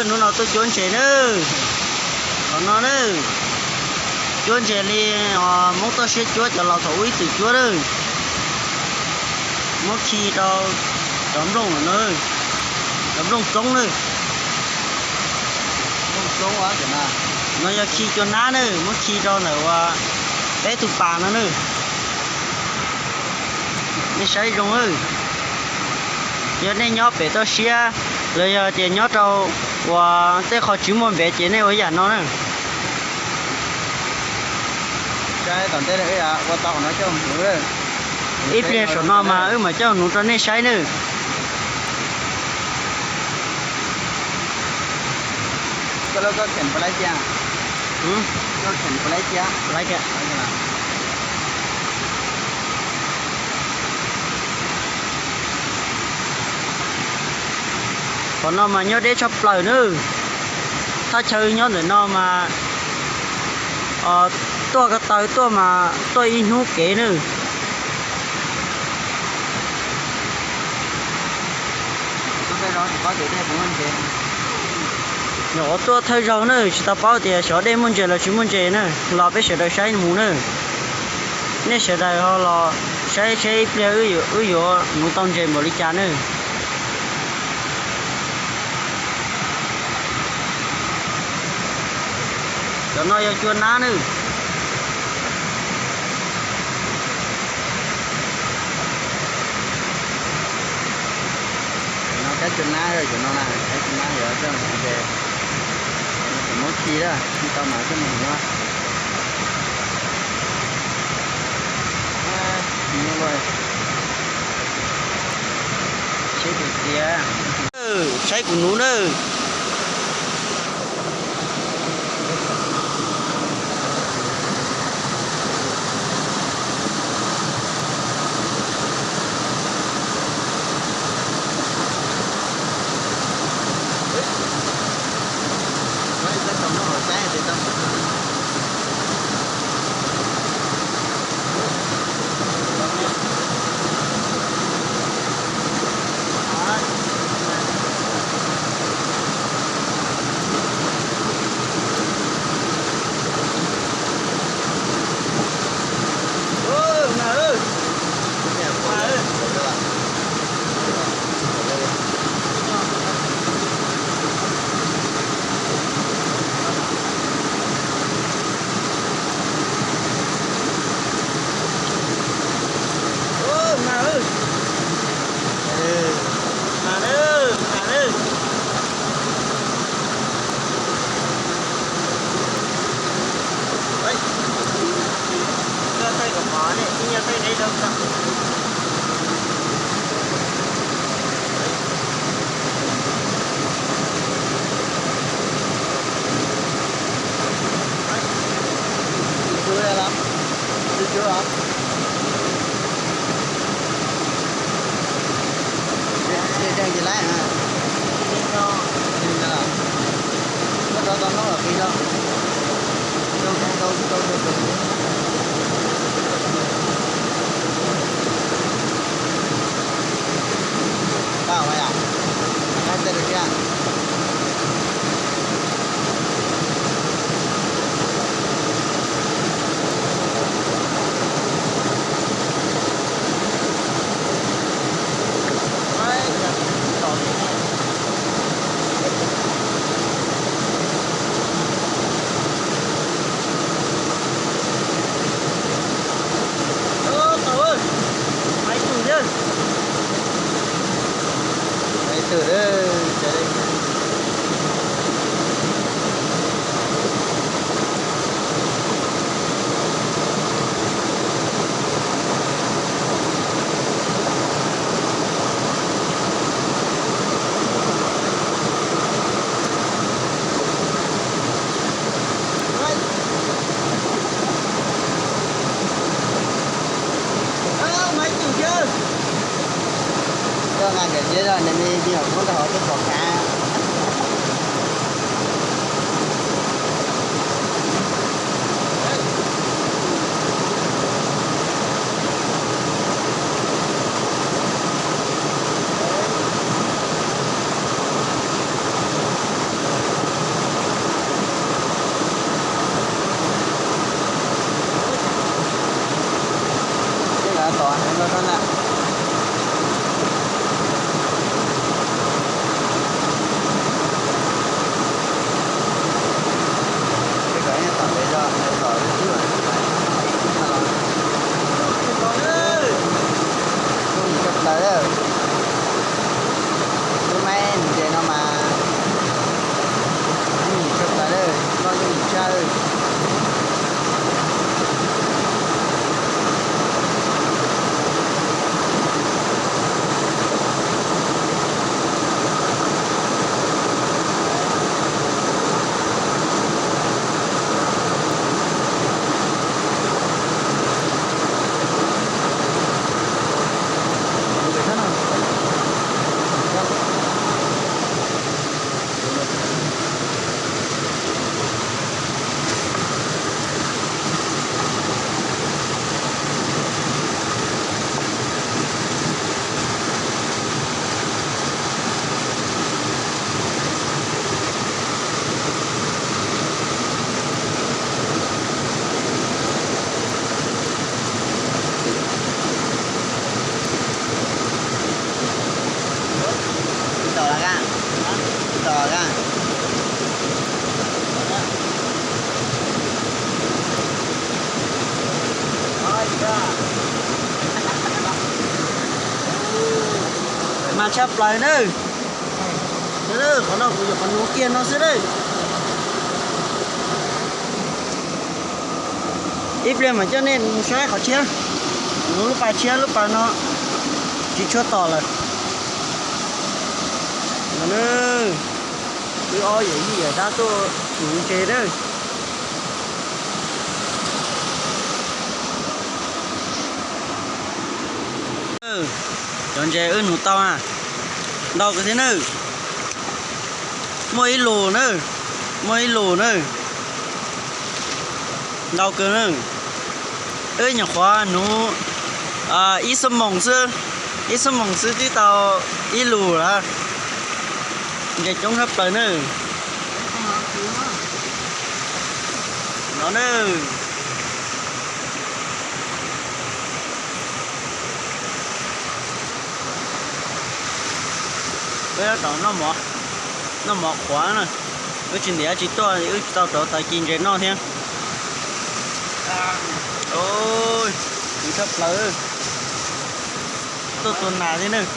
Hnub no tuaj cuab ntses nawb. Qhov no nawb, cuab ntses li os, Hmoob toj siab cuab cov laus thaum ub ib txwm cuab nawb. Muab khi rau cov nplooj no, cov nplooj txoob nawb. No yog khi cua nab nawb, muab khi rau ntawm uas peb tus pas no nawb. Nej saib zoo nawb. Yog nej nyob pem toj siab los yog tias nyob rau uas tej qhov tsis muaj npev ces nej ua yam no na. Ib pliag saum no mas wb mam coj nuv rau nej saib nawb. Qhov no mas nyob deb tshaj plaws nawb. Thaj chaw nyob ntawm no mas tuaj ko taw tuaj mas tuaj ib hnub kev nawb. Nyuam qhuav tuaj thawj zaug nawb, tsis tau paub tias xyov dej muaj ntses los tsis muaj ntses na, los peb sawv daws saib mus nawb. Nej sawv daws ho los saib seb ib pliag wb yuav nuv tau ntses npaum li cas nawb. Cov no yog cua nab nawb. No kab cua nab, cov no na, kab cua nab yog coj mus ntses, muab khi, khi tau mas coj mus nyob. Saib kuv nuv nawb. Tshaj plaws nawb. Qhov no kuv yuav qhov nuv kiag no xwb nawb. Ib pliag mam coj nej mus saib qhov tshiab. Nuv lub pas tshiab, lub pas no tsis tshua tom lawm. No nawb, wb ob yawm yij yawm dab tuaj nuv ntses nawb. Cov ntses wb nuv tau na, ntau kawg thiab nawb. Muaj ib lus nawb, muaj ib lus nawb. Ntau kawg nawb. Wb nyuam qhuav nuv ib xuab moos xwb, ib xuab moos xwb twb tau ib lus lawm. Ntses coob tshaj plaws nawb. No nawb. Wb rov noj mov qhuav na. Wb tsis ntiav tsis tuaj, wb tsis tau rauv taws ci ntses noj thiab. Ov, tshaj plaws. Tuaj tua nas thiab nawb.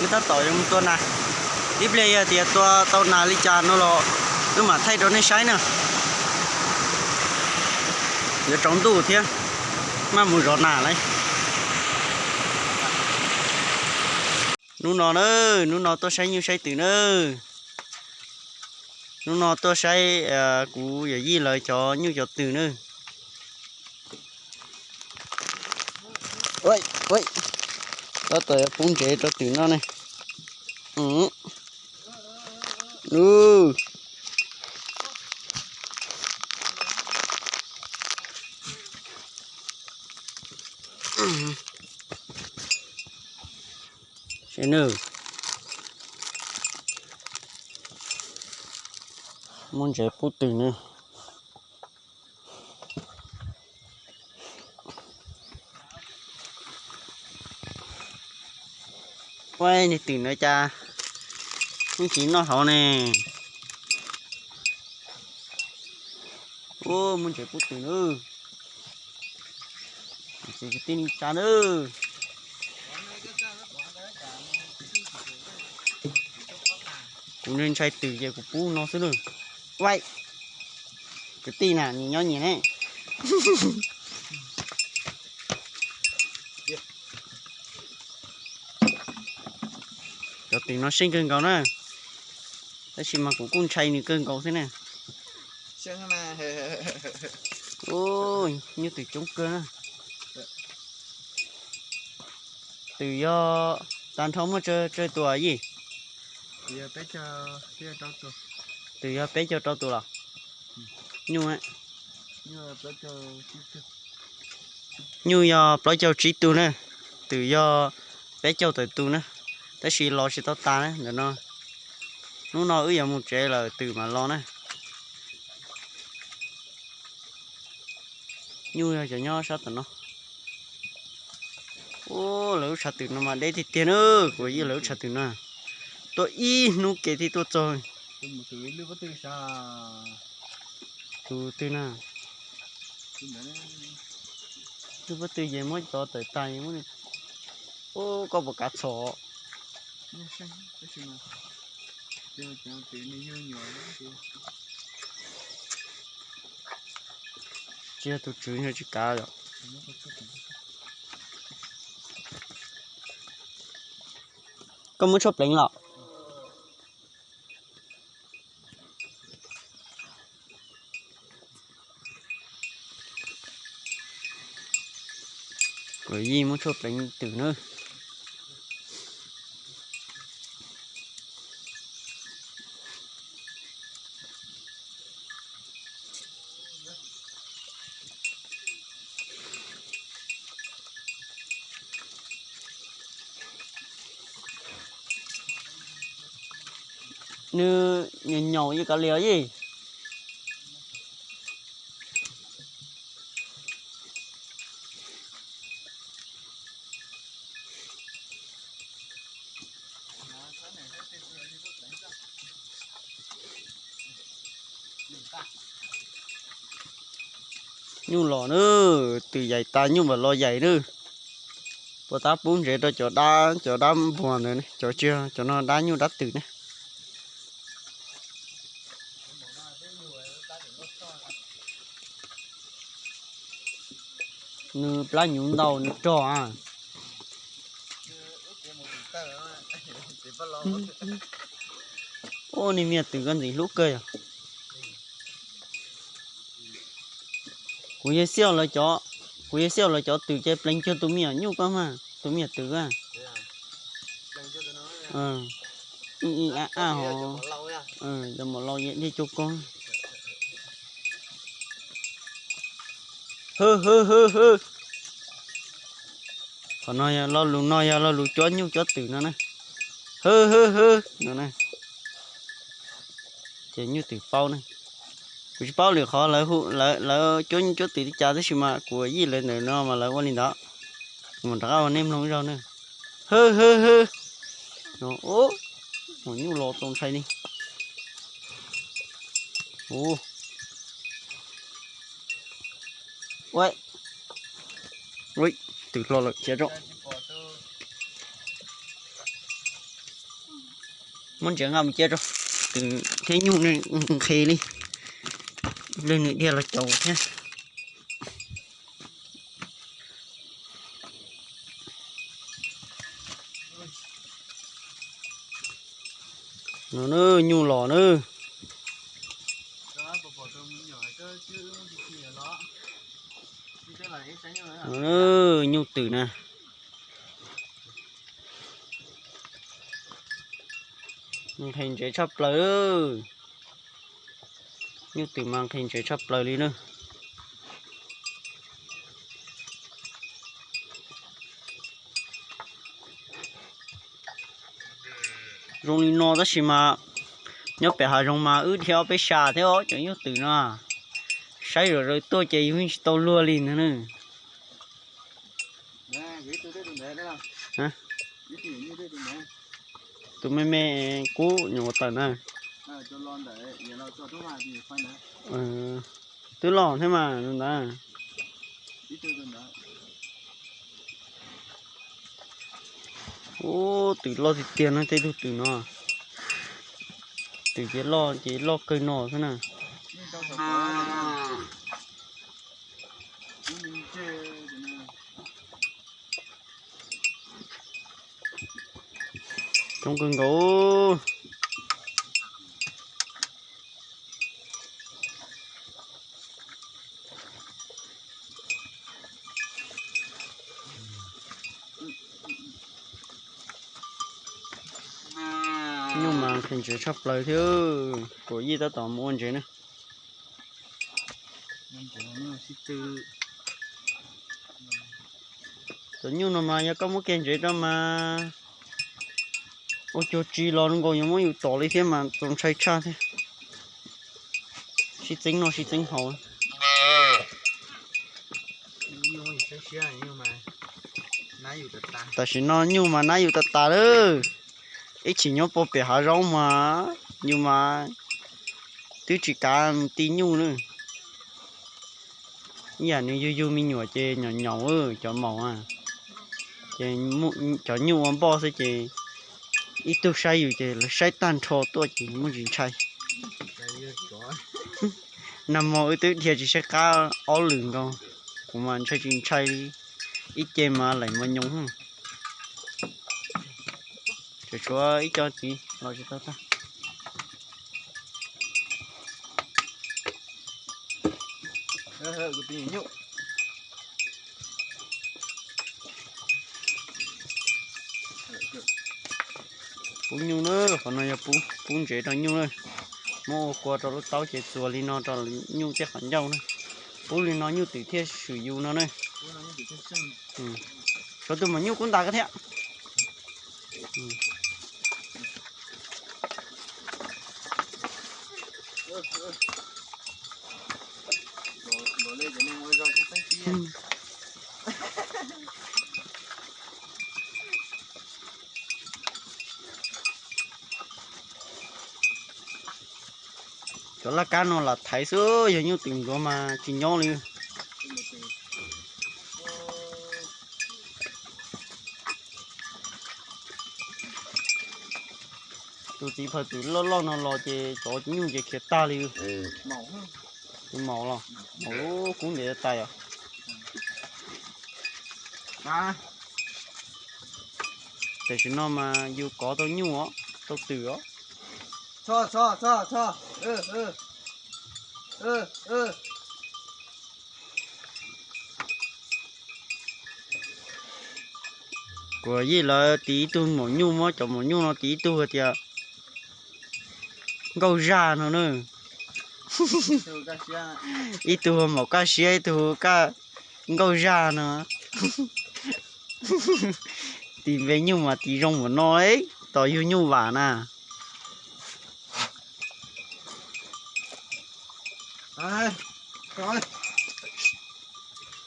Wb tab tom yuav mus tua nas. Ib pliag yog tias tua tau nas li cas no los wb mam thaij rau nej saib na. Yuav tsaus ntuj thiab, maj mus zov nas lawm. Hnub no na, hnub no tuaj saib nyuj saib twm na. Hnub no tuaj saib kuv yawm yij lawv cov nyuj cov twm na. Tab tom yuav pub ntsev rau twm noj ne. Muab ntsev pub twm na. Ua niag twm no cas yeej tsis noj hauv ne. Ua muab ntsev pub twm na. Txiv kwv tij neej tsa na, kuv ntshai twm ces kuv pub no xwb na. Vaim, kwv tij na, nyias nyob nyias ne. Cov twm no seej kawg nkaus na, tab sis mas kuv kuj ntshai nws kawg nkaus thiab na. Nyuj twm coob kawg na. Twm yog tag nrho muaj tsawg tus yij? Twm yog peb caug rau tus los? Nyuj, nyuj yog plaub caug tsib tug na, twm yog peb caug tawm tus na, tab sis los tsis tau tas na ntawm no. Hnub no wb yuav mus tsev lawm twm mam los na. Nyuj yog cov nyob sab tom no. Ua lawv lub tshav twm no mas deb tiag tiag na, kuv yij lawv lub tshav twm no. Tuaj ib hnub kev thiaj tuaj txog. Tus twg na? Lub pob tw ces muab cov tawm tag. Ua koj puas kav txhom? Tsis yog tus tswv yog tsis kav yom. Koj muab tshuaj pleev los? Kuv yij muab tshuaj pleev twm na. Nws nyaum nyaum yij kav liam yij. Nyuj los na, twm yaim tas nyuj mam los yaim na. Puas tab pub ntsev rau cov dab, cov dab npuas ntawd ne, cov tsis, cov no dab nyuj dab twm ne. Nws plab nyuv ntau nws rog a. Ua niag me nyuam twm koj ntxim hlub kawg yog. Kuv yog xij lawv cov, kuv yog xij lawv cov twm ces pleev cuag tus me nyuam nyuj koj mas, tus me nyuam twm a. Ib ib ab ab hov, cov maum laus yeej dej cuag koj. Hwb hwb hwb hwb. Qhov no yog lo lus, no yog lo lus cuab nyuj cuab twm no na. Hwb hwb hwb no na. Ces nyuj twm paub ne. Kuv tsis paub lwm qhov lawv hu, lawv cuab nyuj cuab twm li cas tab sis mas kuv yij lawv ntawm no mas lawv ua li ntawd. Kuv mam rov qab ua nej mloog ib zaug na. Hwb hwb hwb. Maum nyuj los txaus ntshai li. Ua, ua, twm hlo lawm cia tso. Muab ntsev nqa mus cia tso. Twm thiab nyuj nqhis li. Leej nws dhia los caum thiab. No na, nyuj los na. No na, nyuj twm na. Nqhis ntsev tshaj plaws. Nyuj twm mas nqhis ntsev tshaj plaws li na. Zoo li no tab sis mas nyob pem hav zoov mas wb dhia ob peb sab thiab os cov nyuj twm no. Saib zom zaws tuaj ces yus yeej tsis tau luag li ntag na. Tus me me kub nyuam tawm na. Twb loj thiab mas ntawd. Ub, twm loj tiag tiag no, tej tug twm no. Twm ces loj ces loj kawg no xwb na. Coob kawg nkaus. Nyuj mas nqhis ntsev tshaj plaws thiab. Kuv yij tab tom mus ua ntsev na. Cov nyuj no mas yog koj muab kiag ntsev rau mas ua cuag tsis los zoo nkaus yuav muab yus tom li thiab mas txaus ntshai tshaj thiab. Sib txeeb noj sib txeeb haus. Tam sim no nyuj mas nab yus tas tas lawm. Ib chim nyob puag pem hav zoov mas yus mas twb tsis kav mus ti nyuj na. Ib yam nws yug yug me nyuam ces nyaum nyaum cov maum a, ces cov nyuj ua npoj xwb ces ib tug saib yus ces lawv saib tag nrho tuaj ces muaj tsis ntshai. Nag hmo wb twb dhia tsis saib qab ob lwm nkaus, kuv mas ntshai tsis ntshai li, ib ce mas laim mos nyoos. Tseem tshuav ib co tid los tsis tau tag. Pub nyuj na, qhov no yog pub ntsev rau nyuj na. Muab ua kua rau lub taub ces txuas li no rau nyuj tej qhov ncauj na. Pub li no nyuj twm thiaj swm yus no na. Tshuav tus maum nyuj kub ntas ko thiab. Cov laj kab no lam thaiv xwb, yog nyuj twm ntxuav mas tsis nyob li. Tus txiv phawj twm loj loj no los ces cov nyuj ces khiav tag li. Tus maum los, maum lub kub ntiav tais os. Tam sim no mas yus kov tau nyuj os, tau twm os. Kuv yij lawv tis ib tug maum nyuj, muab cov maum nyuj no tis ib tug hais tias nkauj zaj no na. Ib tug hu maum kaj siab, ib tug hu kaj nkauj zaj no. Tis npe nyuj mas tis zoo npaum no, tos yug nyuj vam na.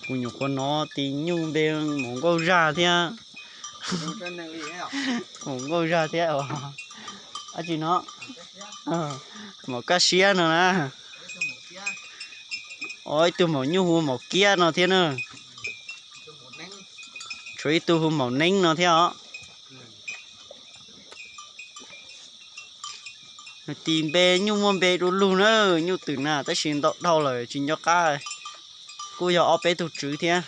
Kuv nyuam qhuav hnov tis nyuj npe maum nkauj zaj thiab. Maum nkauj zaj thiab. Dab tsi no? Maum kaj siab no na. Ib tug maum nyuj hu maum kiab no thiab na. Tshuav ib tug hu maum neeb no thiab os. Tis npe nyuj muaj npe du lug na, nyuj twm na, tab sis ntau dhau lawm tsis nco qab, kuj yog ob peb tug tswv thiab.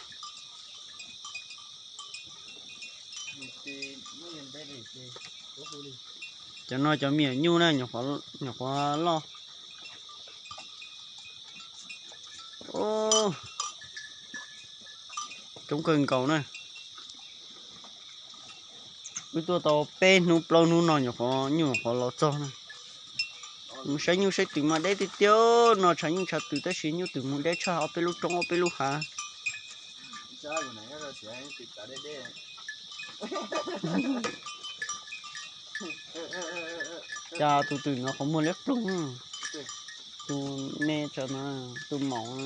Cov no cov me nyuam nyuj na, nyuam qhuav loj. Coob kawg nkaus na. Wb tuaj tau peb hnub plaub hnub no nyuam qhuav nyuj qhuav los txog na. Mus saib nyuj saib twm mas deb tiag tiag no, tshav nyuj tshav twm tab sis nyuj twm mus deb tshaj ob peb lub roob ob peb lub hav. Cas tus twm no qhov muag liab ploog, tus me tsam no, tus maum.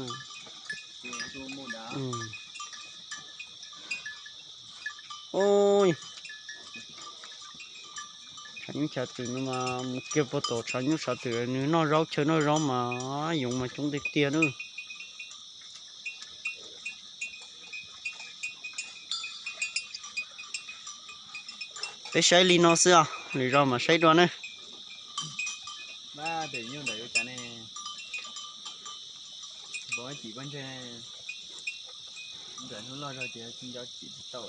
Tshav nyuj tshav twm no mas mus kiag puag tom tshav nyuj tshav twm nws noj zaub chaw noj zaub mas yoov mas coob tiag tiag na. Peb saib li no xwb os, lwm zaus mam saib dua na. Peb nyuj ntawm yuav cas ne? Npau cim pob ntseg, ntawm hnub loj zog ces tsis nco cim tsis tau.